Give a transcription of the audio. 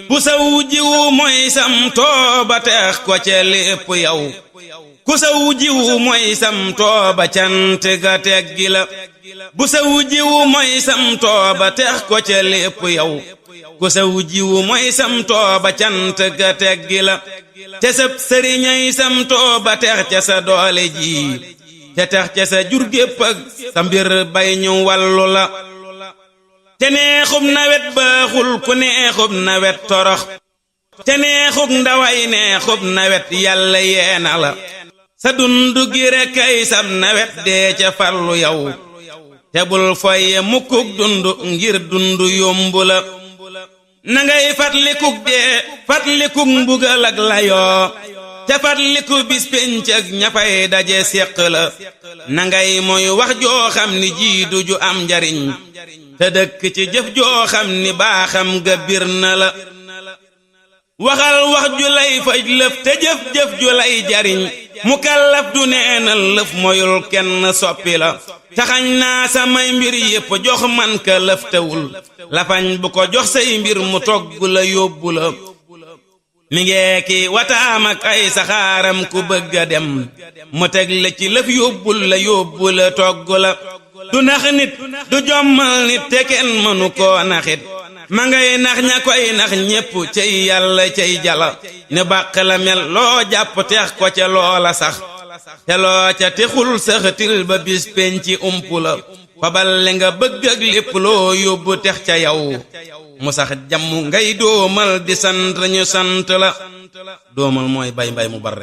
bu saw jiwu mooy sam tooba teex ko ca lépp yow ku saw jiwu mooy sam tooba cant ga teggi la bu saw jiwu mooy sam tooba teex ko ca lépp yow ku saw jiwu mooy sam tooba cant ga teggi la te sab sëriñay sam tooba teex ca sa doole ji te teex ca sa jur gépp ak sa mbir bay ñu wàllu la te neexub nawet baaxul ku neexub nawet torox te neexub ndaway neexub nawet yàlla yeena la sa dundu gi rekk ay sam nawet dee ca farlu yow te bul foye mukkuk dundu ngir dundu yombu la na ngay fatlikuk dee fatlikuk mbugal ak layoo te fatliku bis pénc ak ñafay daje séq la na ngay mooy wax joo xam ni jiidu ju am njariñ te dëkk ci jëf joo xam ni baaxam ga bir na la waxal wax ju lay faj lëf te jëf-jëf ju lay jariñ mukallaf du neenal lëf moyul kenn soppi la taxañ naa samay mbir yépp jox man ka lëf tewul lafañ bu ko jox say mbir mu togg la yóbbu la mi ngeeki wataam ak ay saxaaram ku bëgga dem mu teg la ci lëf yóbbul la togg la du nax nit du jommal nit te kenn mënu koo naxit ma ngay nax ña koy nax ñépp cay yàlla cay jala ne bàq la mel loo jàpp teex ko ca loola sax te loo ca texul saxatil ba bis penci umpu la fabal li nga bëgg ak lépp loo yóbbu tex ca yow mu sax jàmm ngay doomal di sant ñu sant la doomal mooy bay mbay mu bar